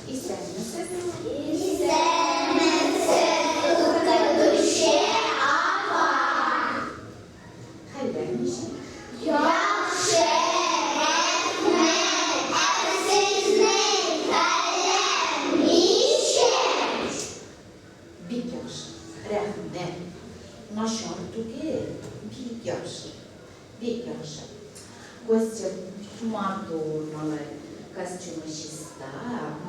Исәнмесез. Исәнмесез, укытучы апа. Хәлләр ничек? Яхшы, рәхмәт. Ә сезнең хәлләр ничек? Бик яхшы, рәхмәт. Начар түгел, бик яхшы, бик яхшы. Костя матур малай, костюмы чиста,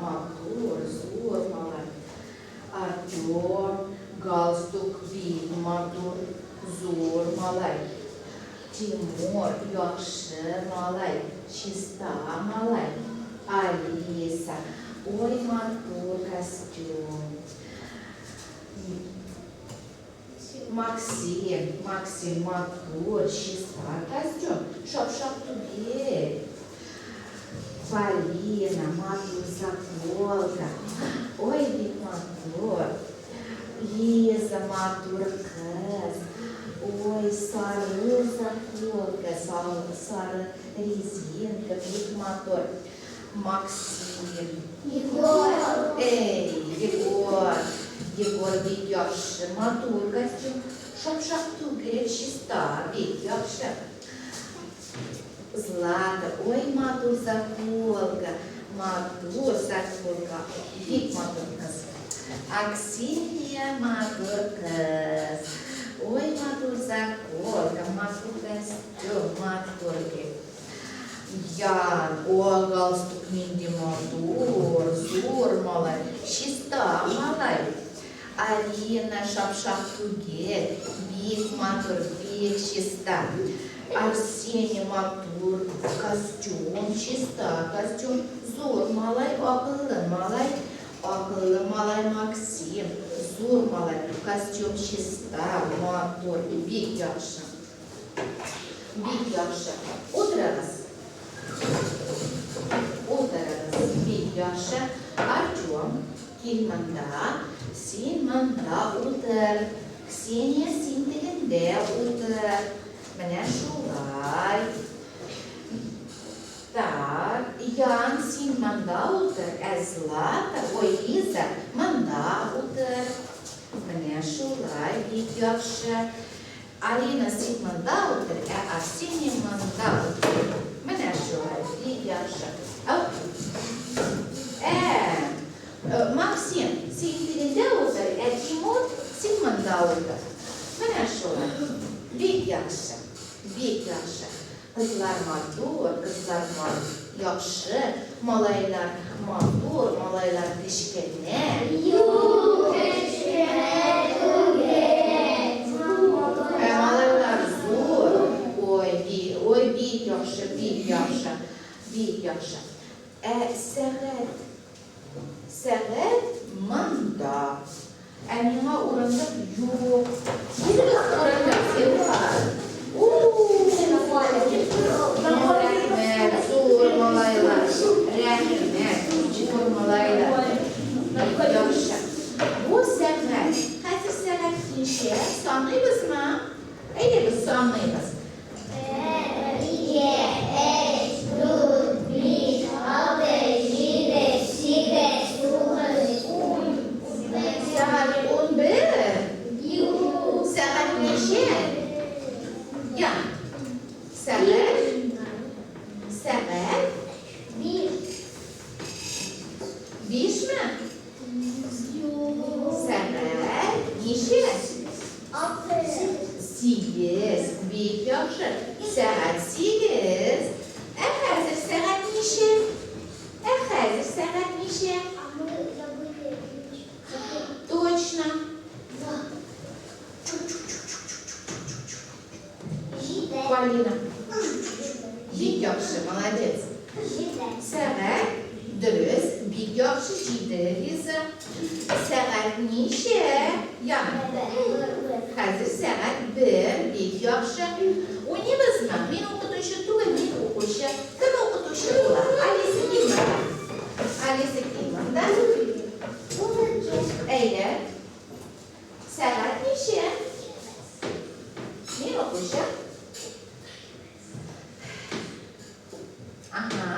матур, зур малай. Артем галстук бик матур, зур малай. Тимур яхшы малай, чиста малай. Алиса, ой, матур костюм. Максим, Максим матур, чиста костюм, шапшак түгел. Полина, матур заколка. Ой, бик матур. Лиза, матур кыз. Ой, сары заколка, сары резинка, бик матур. Максим. Егор. Эй, Егор. Егор бик яхшы, матур костюм. Шапшак түгел, чиста, бик яхшы. Злата, ой, матур заколка, матур заколка, бик матур кыз. Аксинья, матур кыз. Ой, матур заколка, матур костюм, матур бик. Ян, о, галстук нинди матур, зур малай, чиста малай. Алина, шапшак түгел, бик матур, бик чиста. Арсений, матур костюм, чиста костюм, зур малай, акыллы малай. Акыллы малай Максим, зур малай, костюм чиста, матур, бик яхшы. Бик яхшы. Утырыгыз. Утырыгыз. Бик яхшы. Артем, кил монда. Син монда утыр. Ксения, син тегендә утыр. Менә шулай. Так, Ян, син монда утыр, ә Злата, ой, Лиза, монда утыр. Менә шулай, бик яхшы. Алина, син монда утыр, ә Арсений монда утыр. Менә шулай, бик яхшы. Ау. Ә, Максим, син тегендә утыр, ә Тимур, син монда утыр. Менә шулай. Бик яхшы. Бик яхшы. Кызлар матур, кызлар яхшы, малайлар матур, малайлар кечкенә. Юк, кечкенә түгел. Ә малайлар зур. Ой, би, ой, бик яхшы, бик яхшы, бик яхшы. Ә сәгать, сәгать монда. Ә миңа урындык юк. Бирегез урындык, зинһар. Рәхмәт, зур малайлар. Рәхмәт, зур малайлар. Бик яхшы. Бу сәгать. Хәзер сәгать ничә? Саныйбызмы? Әйдәгез, саныйбыз. Бер, ике, өч, дүрт, биш, алты, җиде, сигез, тугыз, ун, унбер. Сәгать 11? Юк. Сәгать ничә? Я. Сәгать? Сәгать? Биш. Бишме? Юк. Сәгать ничә? Алты. Сигез. Бик яхшы. Сәгать сигез. Ә хәзер сәгать ничә? Ә хәзер сәгать ничә? А мы забыли Точно. Два. Җиде. Полина. Бик яхшы, молодец. Җиде. Сәгать дөрес, бик яхшы җиде, Лиза. Сәгать ничә? Яна. Хәзер сәгать бер, бик яхшы. Уйныйбызмы? Мин укытучы түгел, мин укучы. Кем укытучы була? Алиса кил монда. Алиса кил монда. Әйдә. Сәгать ничә? Мин укучы. Ага.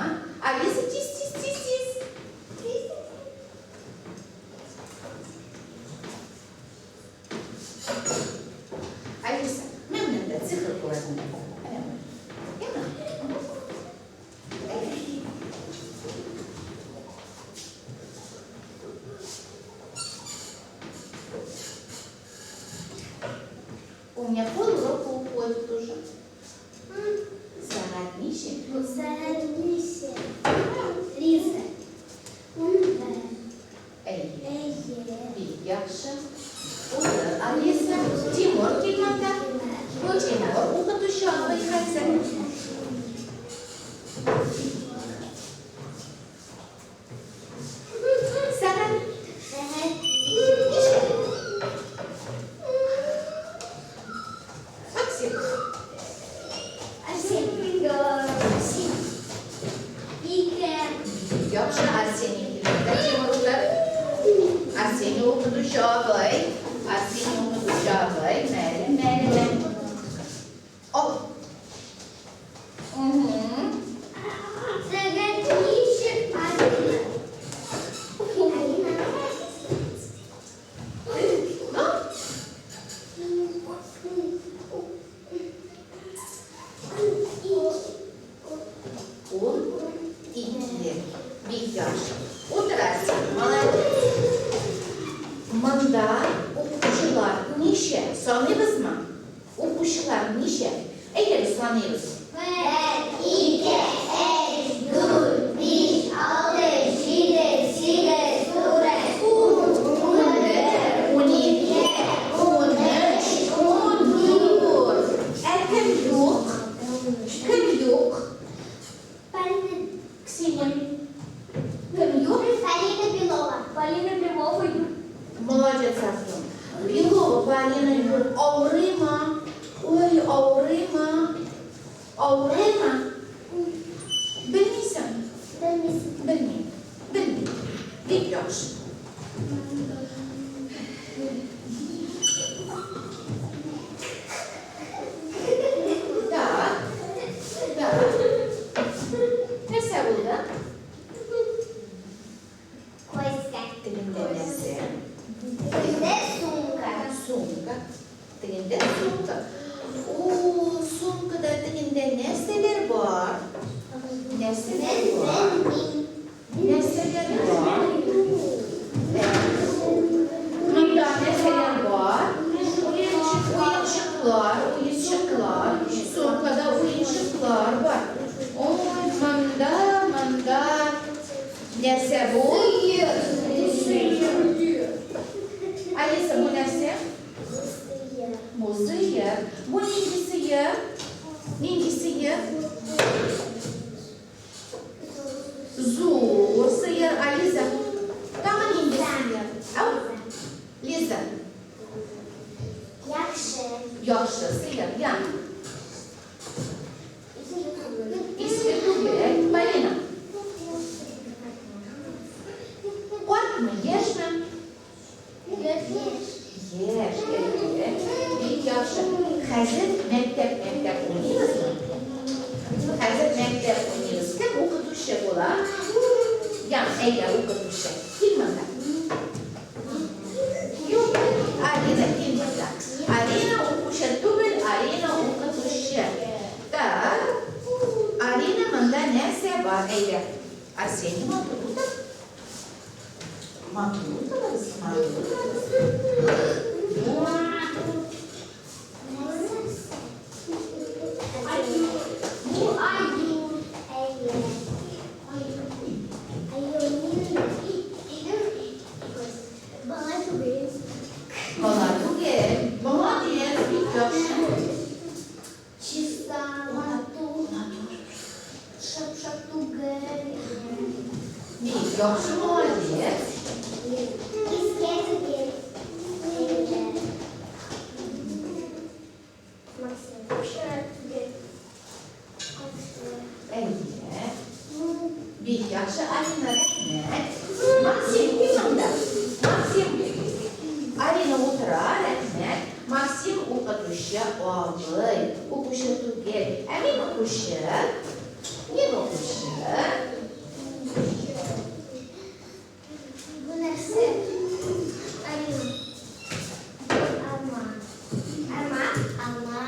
Алиса, тиз, тиз, тиз, тиз. Утырасың. Әнә. Яме. У меня полурока уходит уже. Сәгать ничә? Сәгать ничә? Лиза. 11. Әйе. Әйе. Бик яхшы. Утыр, Алиса. Тимур килмәде. Тимур укытучы абый хәзер. Сәгать Сәгать ничә? Максим. Арсен. Арсен. Ике. Бик яхшы, Арсений килмәде. Тимур утыр. Арсений укытучы абый. Арсений укытучы абый. Мәле, мәле, мәле. Ал. Угу. Сәгать ничә? Алина. Алина. Ну, 12. Бик яхшы. Утыр, Арсений, молодец. Монда укучылар ничә? Саныйбызмы? Укучылар ничә? Әйдәгез саныйбыз. Бер, ике, өч, дүрт, биш, алты, җиде, сигез, тугыз, ун, 11, 12, 13, 14. Ә кем юк? Кем юк? Полина. Ксения. Кем юк? Полина Белова. Полина Белова юк. Молодец, Артем. Белова Полина юк. Авырыймы? Ой, авырыймы? Авырыймы? Белмисең? Белмисең. Белмим. Белмим. Бик яхшы. Так. Так. Нәрсә булды? Костя. Тегендә нәрсә? Тегендә сумка. Сумка. Тегендә сумка. О, сумкада тегендә нәрсәләр бар? Нәрсәләр бар? Нәрсәләр бар? Монда нәрсәләр бар? Уенчыклар, уенчыклар. Сумкада уенчыклар бар. Ой, монда, монда. Нәрсә бу? Алиса, бу нәрсә? Бу сыер. Бу нинди сыер? Нинди сыер? Зур сыер. Алиса, тагы нинди сыер? Ау, Лиза, Яхшы. Яхшы сыер. Я. Иске түгел. Полина. Картмы, яшьме? Яшь, әйе. Бик яхшы. Хәзер мәктәп мәктәп уйныйбызмы? Хәзер мәктәп уйныйбыз. Кем укытучы була? Я, әйдә, укытучы. Кил монда. Юк, Алина, кил монда. Алина укучы түгел, Алина укытучы. Так. Алина, монда нәрсә бар? Әйдә. Арсений, матур утыр. Матур утырыгыз, матур утырыгыз. Бу аю. Әйе. Аю. Бала түгел. Бала түгел. Молодец, бик яхшы. Чиста, матур. Шапшак түгел. Бик яхшы, молодец. Иске түгел. Максим. Шапшак түгел. Әйе. Бик яхшы, Алина, рәхмәт. Максим, кил монда. Максим. Алина утыра, рәхмәт. Максим укытучы абый. Укучы түгел. Ә мин укучы. Мин укучы. Бу нәрсә? Аю. Алма. Алма? Алма.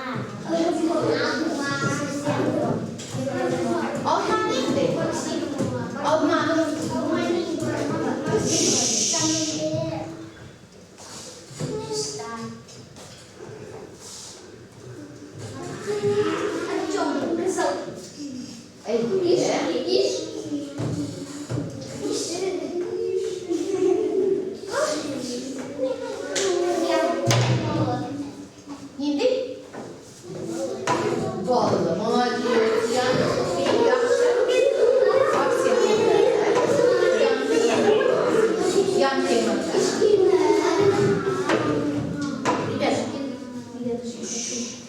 Следующий.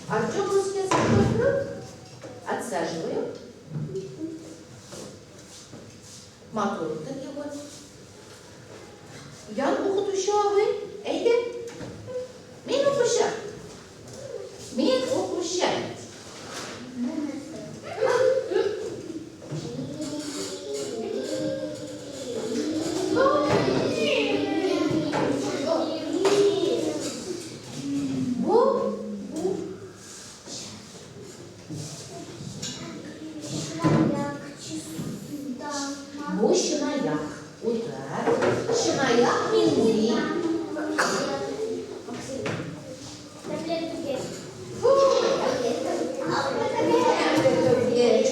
Артем русский язык возьмет. Отсаживаю. Матур итеп его. Ян укытучы абый, әйдә. Мин укучы. Мин укучы. Бу, бу. Бу чынаяк. Утыр. Чынаяк нинди? Фу, тәмле түгел.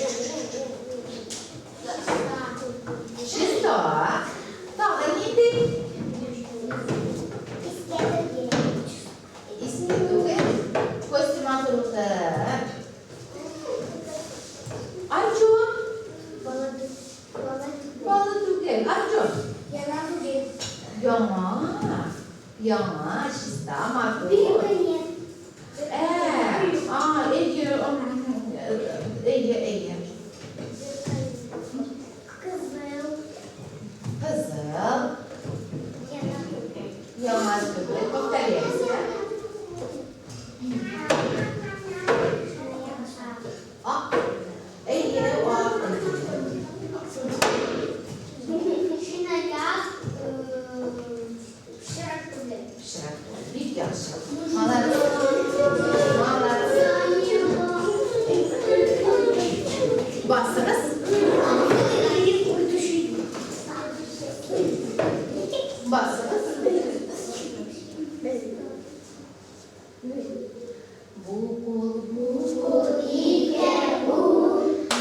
Чиста. Тагын нинди? Иске түгел. Костя матур утыр. Артем. Балы түгел. Артем. Яңа. Яңа, чиста, матур. Ә, а, әйе, әйе, әйе. Кызыл. Яңа түгел. Повторяемся. Ак. Әйе, ак. Чынаяк, пычрак түгел. Пычрак түгел. Бик яхшы. Молодцы. Молодцы. Басыгыз. Басыгыз. Бу кул, бу кул, ике кул,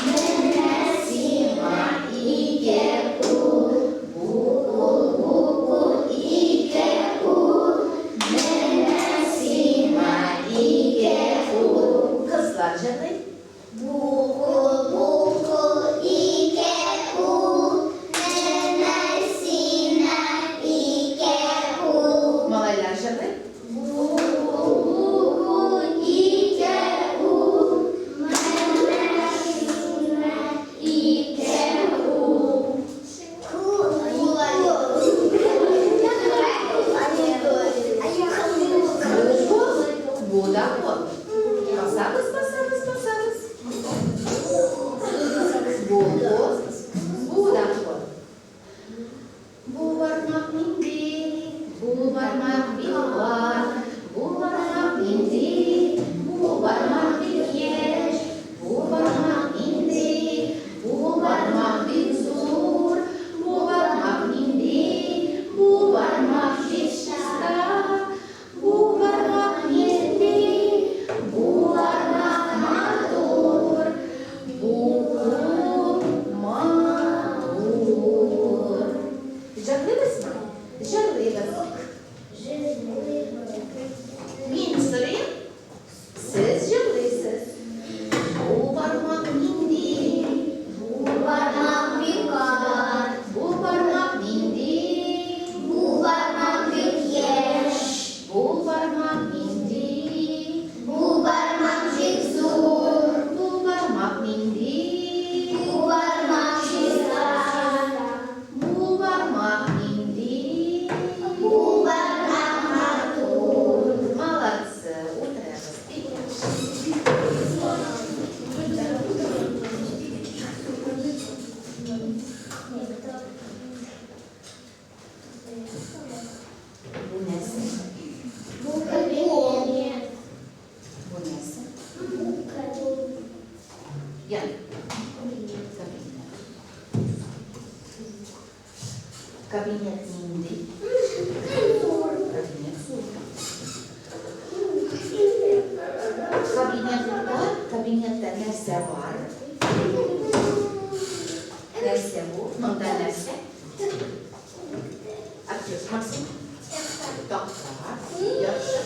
менә сиңа ике кул. Бу кул, бу кул, ике кул, менә сиңа ике кул. Кызлар җырлый. Бу кул, бу кул, ике кул, менә сиңа ике кул. Малайлар җырлый. Бу кул, бу кул, ике кул, менә сиңа ике кул. Кул. Бу кул, бу да кул. Басабыз, басабыз, басабыз. Бу кул, бу да кул. Бу бармак нинди, бу бармак бик вак, бу бармак нинди, бу бармак бик яшь, бу бармак нинди, бу бармак бик зур, бу бармак нинди, бу бармак бик чиста, бу бармак нинди, бу бармак матур, бу кул матур. Җырлыйбызмы? Җырлыйбыз. Мин сорыйм, сез җырлыйсыз. Бу бармак нинди? Бу бармак бик ак, Бу бармак нинди? бу бармак бик яшь, Бу бармак нинди? бу бармак бик зур, Бу бармак нинди? бу бармак чиста, Бу бармак нинди? бу бармак матур. Молодцы, утырабыз. Бик яхшы. Бу нәрсә? Бу кабинет. Бу нәрсә? Бу кабинет. Ян. Кабинет. Кабинет нинди? Кабинет зур. Кабинетта, кабинетта нәрсә бар? Нәрсә бу? Монда нәрсә? Актер Максим. Такта. Яхшы.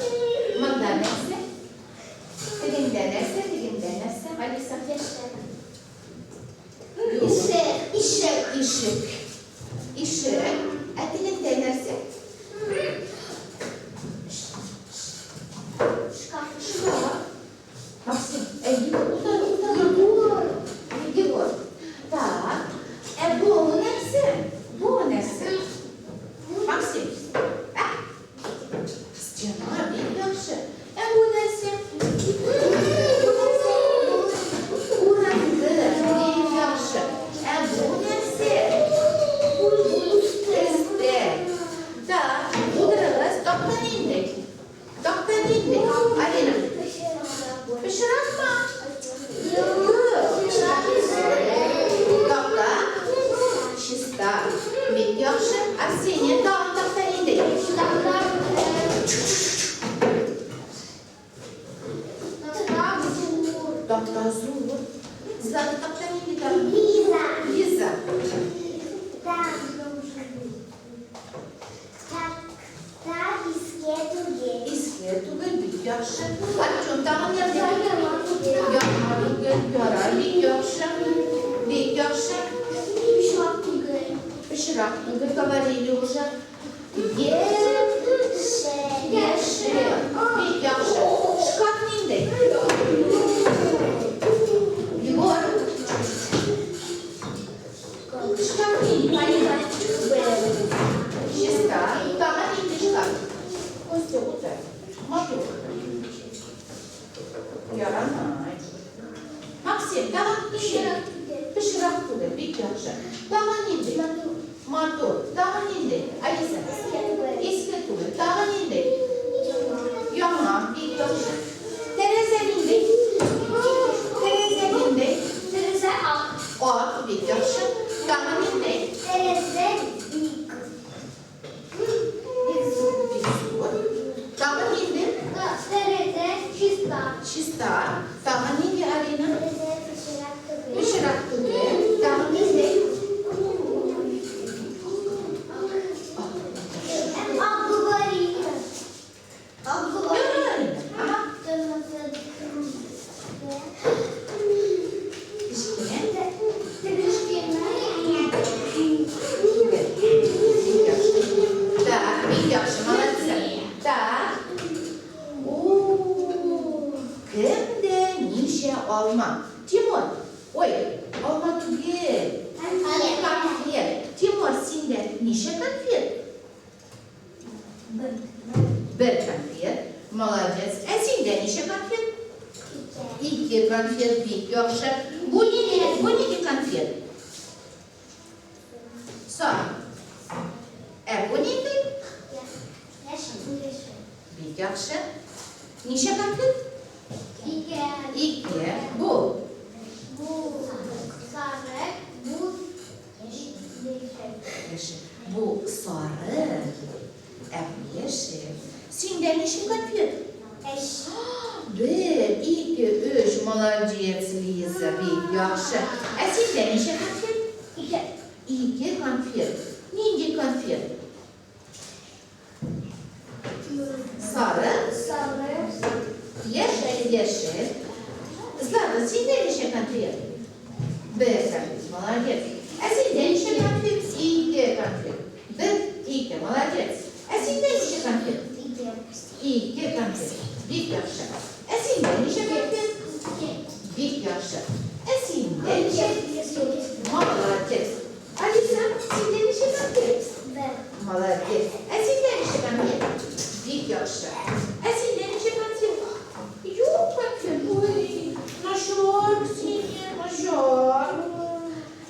Монда нәрсә? Тегендә нәрсә? Тегендә нәрсә? Алиса. Юк. Ишек, ишек. Ишек. Ишек. Ә тегендә нәрсә? Ксения, тагын такта нинди? Такта зур. Злата, такта нинди тагын? Лиза. Иске түгел, бик яхшы. Артем, тагын нинди? Яңа түгел, ярар, бик яхшы. Бик яхшы. Пычрак түгел, говорили уже. Яшел. Бик яхшы. Шкаф нинди? Егор. Шкаф нинди, Полина? Чиста. Тагын нинди шкаф? Костя, утыр. Матур. Ярамый. Максим, тагын нинди? Пычрак түгел, бик яхшы. Тагын нинди? Матур. Тагын нинди? Алиса. Иске түгел. Тагын нинди? Яңа, бик яхшы. Тәрәзә нинди? Тәрәзә нинди? Ак, бик яхшы. Тагын нинди? Бик зур. Тагын нинди? Чиста. Тагын нинди, Алина? Пычрак түгел. Тагын нинди? Ярар, Алина. Ага. Кечкенә. Түгел. Бик яхшы. Так, бик яхшы, молодцы. Так. У, кемдә ничә алма? Тимур. Ой, алма түгел. Конфет. Тимур, синдә ничә конфет? Бер конфет. Молодец. Ә синдә ничә конфет? Ике конфет, бик яхшы. Бу нинди, бу нинди конфет? Сары. Ә бу нинди? Бик яхшы. Ничә конфет? Ике. Бу. Яшел. Бу сары. Ә бу яшел. Синдә ничә конфет? Бер, ике, өч. Молодец, Лиза, бик яхшы. Ә синдә ничә конфет? Ике конфет. Нинди конфет? Сары, яшел, яшел. Злата, синдә ничә конфет? Бер конфет. Молодец. Ә синдә ничә конфет? Ике конфет. Бер, ике. Молодец. Ә синдә ничә конфет? Ике конфет. Бик яхшы. Ә синдә ничә конфет? Бик яхшы. Ә синдә ничә? Молодец. Алиса, синдә ничә конфет? Молодец. Ә синдә ничә конфет? Бик яхшы. Ә синдә ничә конфет? Юк конфет. Ой, начар, Ксения, начар.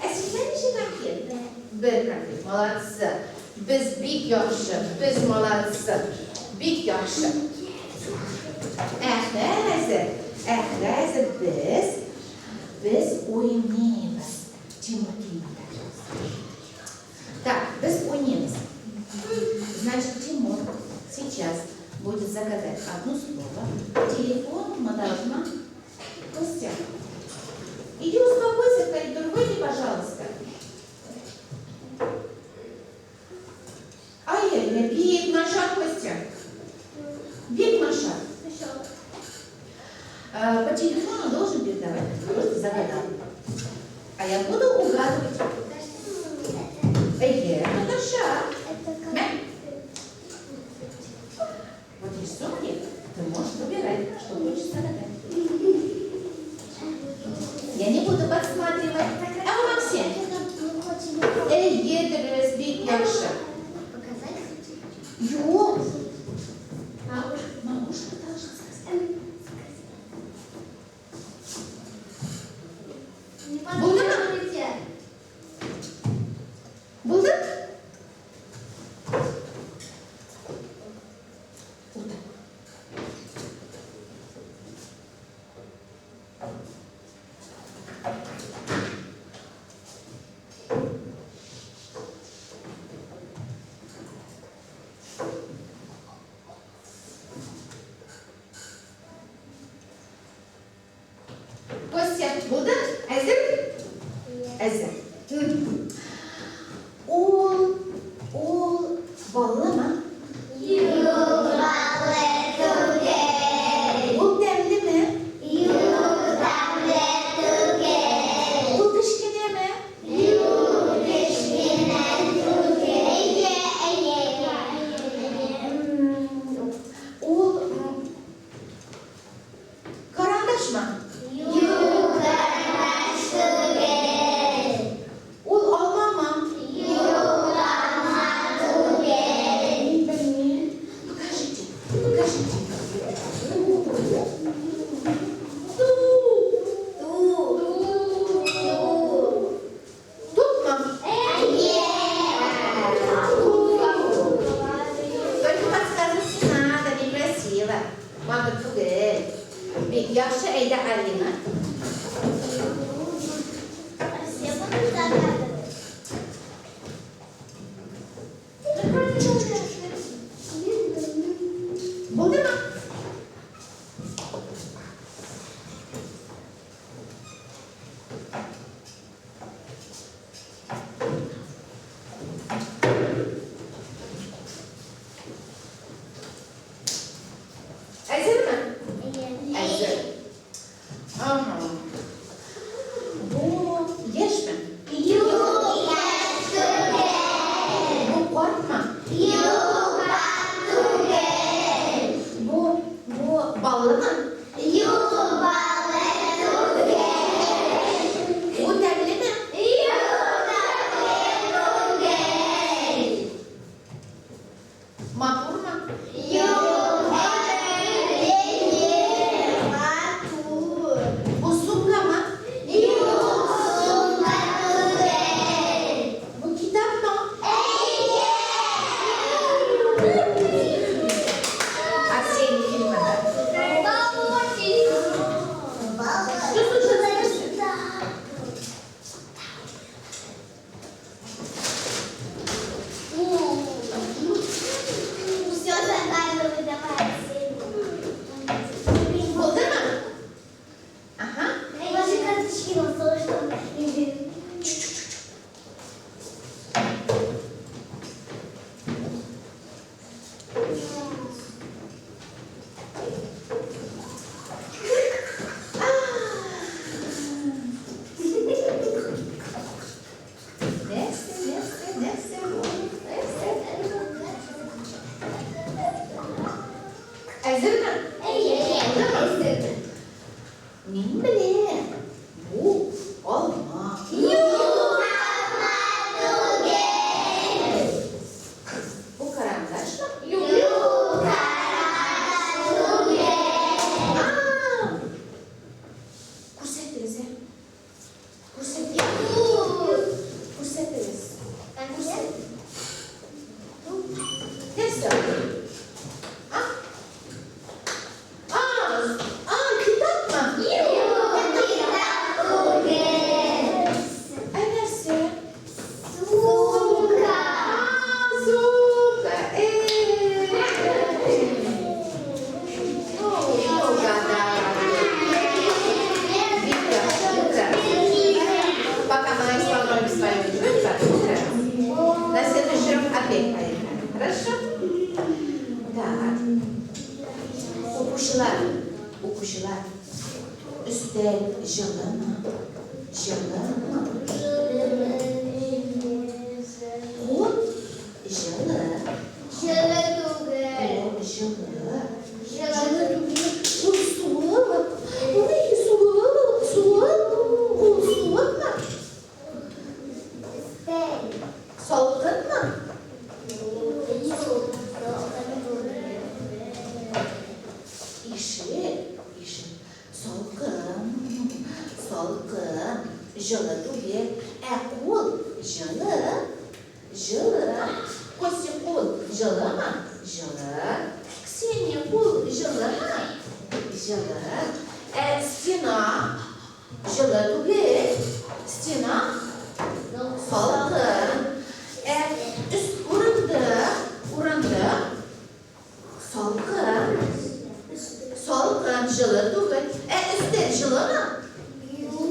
Ә синдә ничә конфет? Бер конфет. Молодцы. Без бик яхшы, без молодцы. Бик яхшы. Ә хәзер, ә хәзер без уйныйбыз. Тимур, килмәде. Так, без уйныйбыз. Значит, Тимур сейчас будет загадать одно слово. Телефон мы должна... Костя, иди успокойся в коридор, выйди, пожалуйста. Ай-яй-яй, бик начар, Костя. Бик начар. По телефону должен передавать то, что загадал. А я буду угадывать. Әйе, Наташа. Мә. Вот рисунки ты можешь выбирать, что хочешь загадать. Я не буду подсматривать. А у Максим? Әйе, дөрес, бик яхшы. Юк. Мамушка должна сказать. Булдымы? Булды? Вот так. Костя, булды? Әзер? Әзер. Ул, ул баллымы? Юк, баллы түгел. Ул тәмлеме? Юк, тәмле түгел. Ул кечкенәме? Юк, кечкенә түгел. Әйе, әйе, әйе. Ул карандашмы? Юк, карандаш түгел. Ул алмамы? Юк, алма түгел. Мин белмим. Покажите, покажите. Туп. Туп. Туп. Тупмы? Әйе. Только подсказывать не надо, некрасиво. Мама түгел. Бик яхшы, әйдә, Алина. Все будут загадывать. Булдымы? Әзерме? Әзер. Ага. Бу яшьме? Юк, яшь түгел. Бу картмы? Юк, карт түгел. Бу баллымы? Юк, баллы түгел. Бу тәмлеме? Юк, тәмле түгел. Матурмы? Юк, әйе, матур. Бу сумкамы? Юк, сумка түгел. Бу китапмы? Әйе. Арсений фильмында. Что Что случилось? Все загадывай, давай. Булдымы? Ага. Ваши карточки на стол, чтобы не Чу-чу-чу-чу. Нәрсә, нәрсә, нәрсә бу? Нәрсә? Әзерме? Мин беләм. Бу алма. Юк, алма түгел. Бу карандашмы? Юк, карандаш түгел. А! Күрсәтегез, ә? Күрсәтегез. Күрсәтегез. Нәрсә? А? А, а, китапмы? Юк, китап түгел. Ә нәрсә? Сумка. А, сумка. Ну, угадали. Вика, Вика. Пока мы исполняем свою игру, ребята, на следующем опять поиграем. Хорошо? Так. Укучылар, укучылар. Өстәл җылымы? Җылымы? Кул җылы. Җылы түгел. Кул җылы. Җылы түгел. Кул суык. Ой, суык, суык. Кул суыкмы? Өстәл. Салкынмы? Юк, салкын түгел. Ишек, ишек. Салкын, салкын. Җылы түгел. Ә кул җылы. Җылы. Костя, кул җылымы? Җылы. Ксения, кул җылымы? Җылы. Ә стена җылы түгел. Стена салкын. Ә өс урындык, урындык салкын. Салкын, җылы түгел. Ә өстәл җылымы? Юк.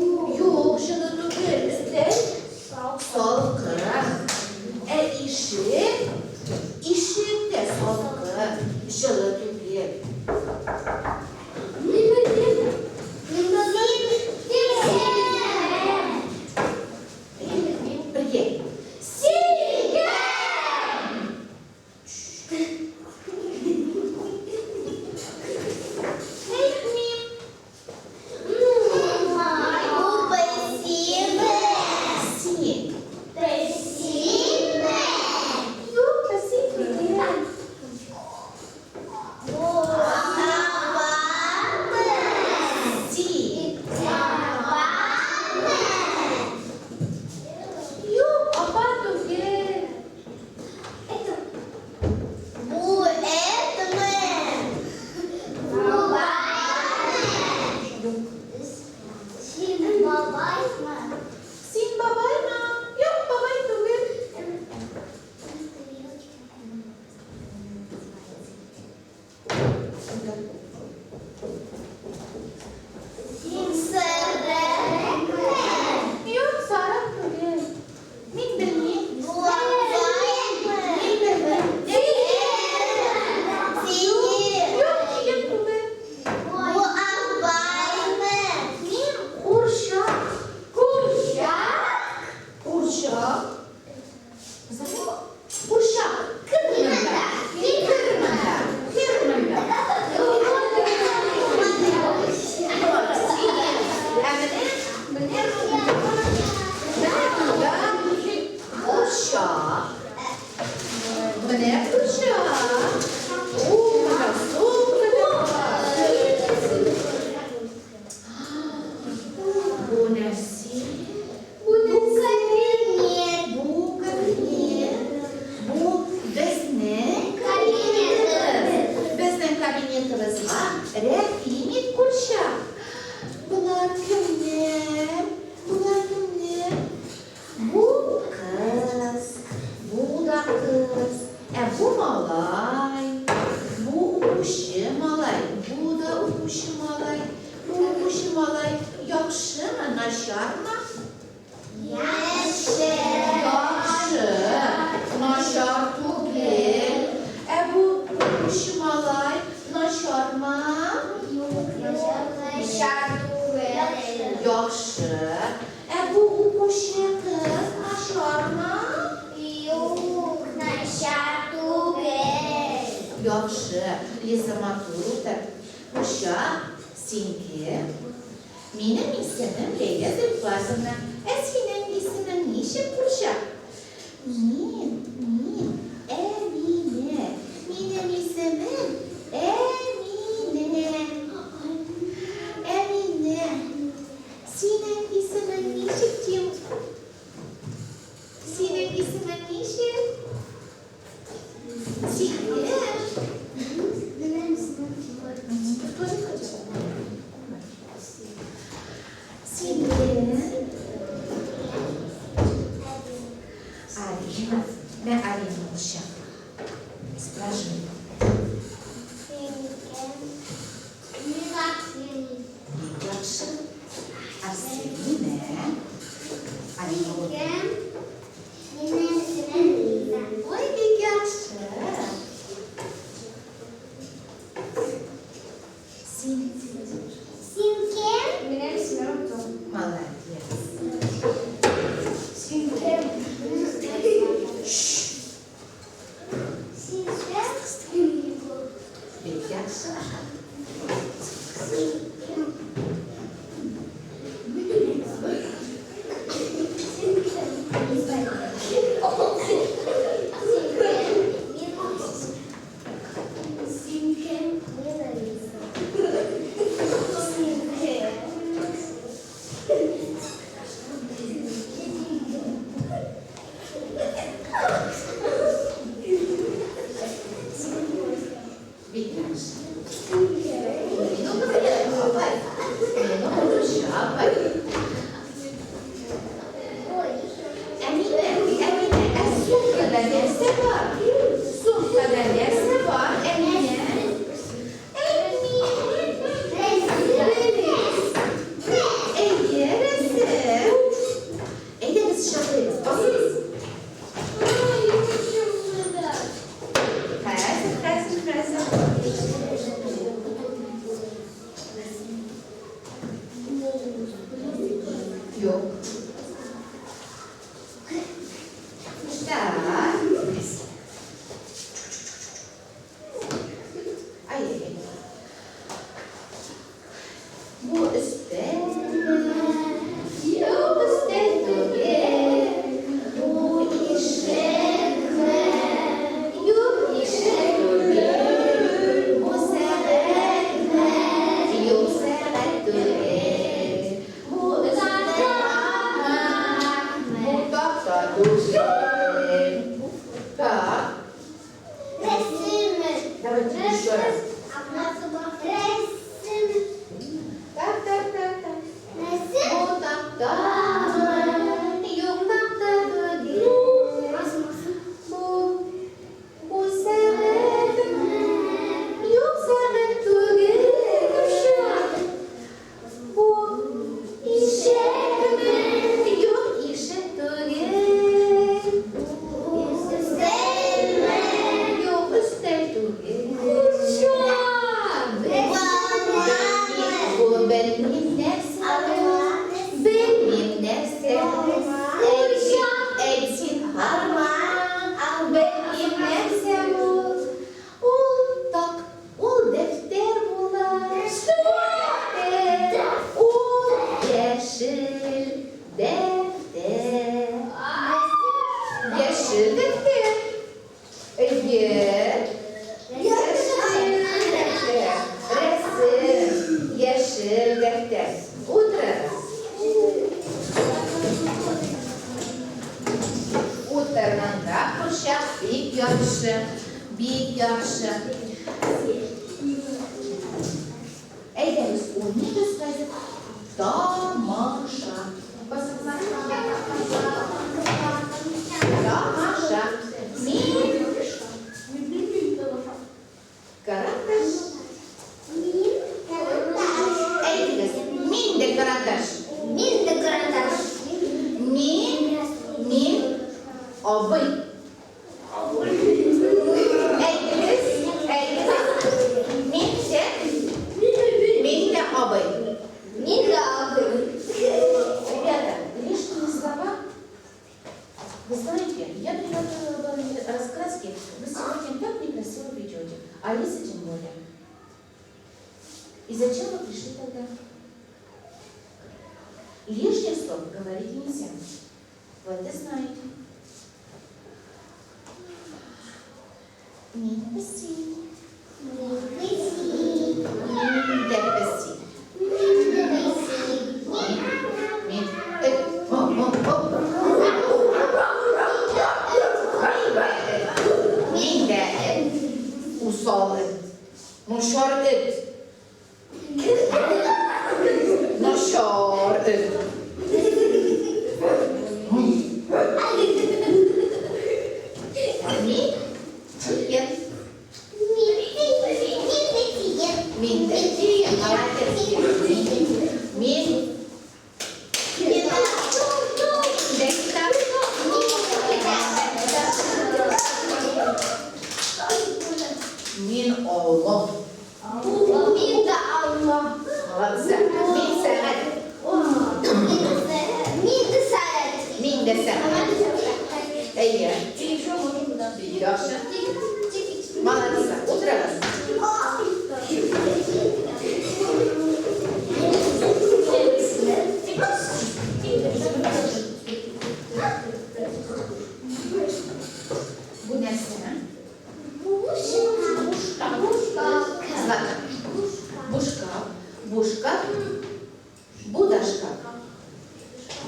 яхшымы, начармы? Яхшы. Яхшы. Начар түгел. Ә бу укучы малай начармы? Юк, начар түгел. Яхшы. Ә бу укучы кыз начармы? Юк, начар түгел. Яхшы. Лиза матур утыр. Курчак, син кем? Минем исемем Ләйлә Зөлфазовна. Ә синең исемең ничек, курчак? Мин, мин, Әминә. Минем исемем Әминә. Әминә. Синең исемең ничек, Тим? Синең исемең ничек? Син кем? В туалет хотела? Син кем? Арина. Мә, Арина, курчак. Скажи. Бик яхшы. Арсений, Арина. Ой, бик яхшы. Син. Молодец. Син кем? Бик яхшы. Бик яхшы. Ну, апай. Ну, апай. Әминә, Әминә, ә сумкада нәрсә бар? Сумкада нәрсә бар, Әминә? Әминә. Әйе, рәсем. Әйдәгез, чыгыйбыз. Басыгыз. Хәзер, хәзер, хәзер. Юк. Так. Ай-яй-яй. Бу өстәл. Юк, өстәл түгел. Бу ишекме? Юк, ишек түгел. Бу сәгатьме? Юк, сәгать түгел. Бу өстәлме? Бу такта түгел. Так, давайте еще раз. Так, так, так, так. Бу тактамы? Юк, такта түгел. Бу сәгатьме? Юк, сәгать түгел. Бу ишекме? Юк, ишек түгел. Юк, өстәл түгел. Бу белмим нәрсә. Белмим нәрсә. Әйт зинһармы. Белмим нәрсә бу. Ул так, ул дәфтәр була. Дәфтәр. Ул яшел дәфтәр. Яшел дәфтәр. Әйе. Яшел дәфтәр. Рәсем. Яшел дәфтәр. Утырыгыз. Утырганда курчак бик яхшы. Бик яхшы. Әйдәгез, уйныйбыз хәзер. Тамаша. Басыгыз. Тамаша. Мин карандаш. Әйдәгез, мин дә карандаш. пиши тогда. Лишних слов говорить нельзя. Вы это знаете. Мин песи. Мин песи. Мин дә песи. Мин дә песи. Мин эт. О, о, о. Мин дә эт. Усал эт. Начар эт. Начар эт. Мин тиен. Мин дә тиен. Молодец. Мин дә китап. Мин алма. Мин дә алма. Молодцы. Мин сәгать. Мин дә сәгать. Мин дә сәгать. Әйе. Яхшы. Молодцы. Утырыгыз. Бу нәрсә? Злата. Бу шкаф. Бу шкаф. Бу да шкаф.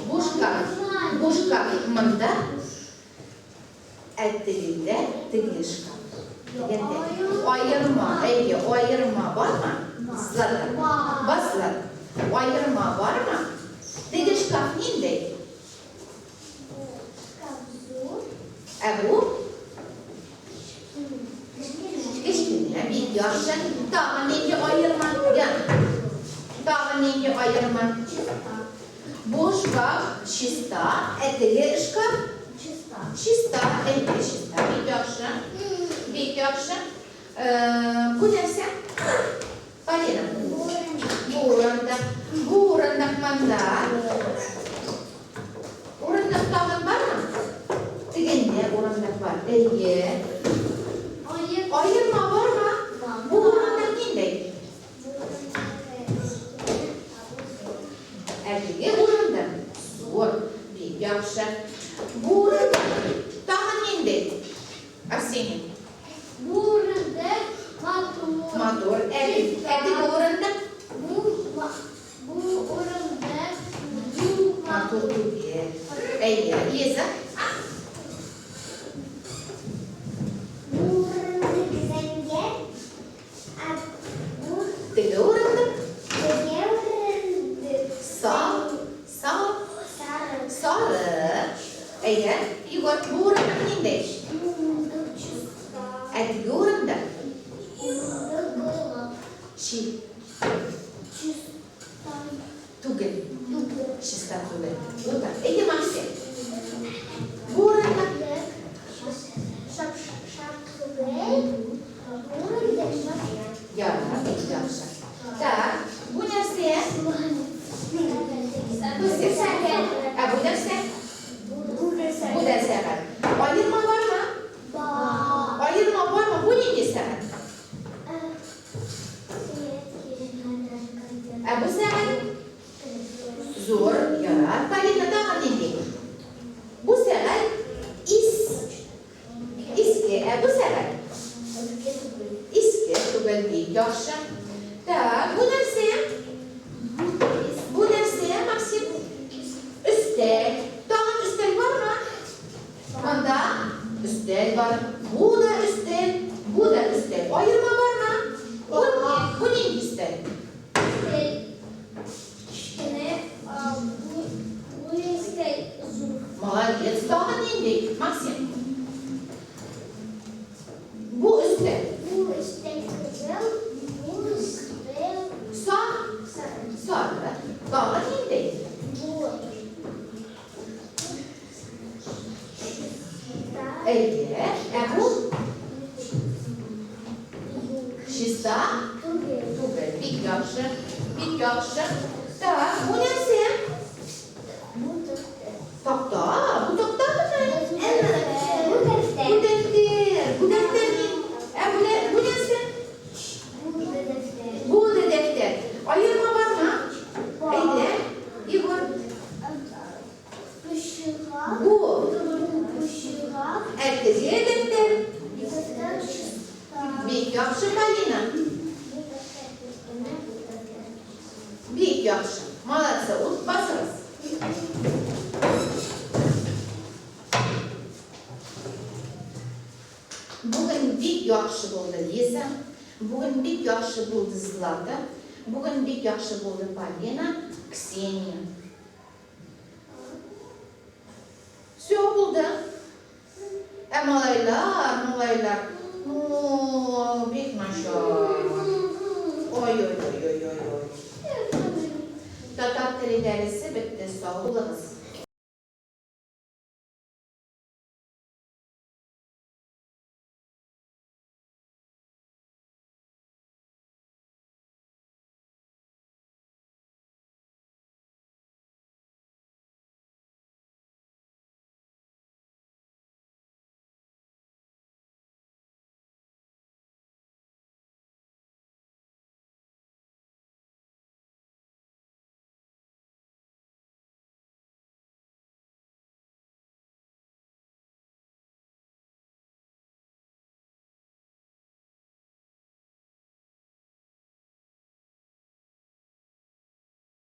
Бу шкаф. Бу шкаф монда. Ә тегендә теге шкаф. Дигәндә. Аерма, әйе, аерма бармы? Злата. Бас, Злата. Аерма бармы? Теге шкаф нинди? Ә бу? Кечкенә, бик яхшы. Тагын нинди аерма? Яна. Тагын нинди аерма? Бу шкаф чиста, ә теге шкаф чиста, әйе, чиста, бик яхшы. Бик яхшы. Бу нәрсә? Полина. Бу урындык. Бу урындык монда. Урындык тагын бармы? Тегендә урындык бар. Әйе. Аерма бармы? Бу урындык нинди? Ә теге урындык зур, бик яхшы. Бу урындык тагын нинди? Арсений. Бу урындык матур. Матур. Ә теге урындык? Бу урындык матур түгел. Әйе, Лиза. Бу урындык зәңгәр, ә бу Теге урындык теге урындык сары. Сары. Сары. Әйе, Егор, бу урындык нинди? Бу урындык чиста. Ә теге урындык? Урындык былык. Чи Чиста түгел. түгел. Чиста түгел. Утыр. Әйе, Максим. Бу урындык Шап-шап түгел. Бу урындык шап-шап. Ярар, бик яхшы. Так, бу нәрсә? Бу сәгать. Ә бу нәрсә? Бу да сәгать. Аерма бармы? Аерма бармы? Бу нинди сәгать? Ә бу сәгать? Зур, ярар. Полина, тагын нинди? Бу сәгать иске. Ә бу сәгать? Иске түгел, бик яхшы. Так, бу нәрсә? Бу нәрсә, Максим? Өстәл. Тагын өстәл бармы? Монда өстәл бар. Бу да өстәл, бу да өстәл. Аерма бармы? Бу нинди өстәл? Молодец. Тагын нинди? Максим. Бу өстәл. Сары. Тагын нинди? Әйе. Ә бу? Чиста? Түгел. Бик яхшы. Бик яхшы. Так, бу нәрсә? Такта. Бу такта мени? Бу дәфтәр. Бу дәфтәр ни? Ә бу нәрсә? Бу да дәфтәр. Аерма Бик яхшы. Молодцы. Ут басыгыз. Бүген бик яхшы булды Лиза. Бүген бик яхшы булды Злата. Бүген бик яхшы булды Полина, Ксения. Все булды. Ә малайлар, малайлар, ну, бик начар. Ой-ой-ой-ой-ой. Татар теле дәресе бетте. Сау булыгыз.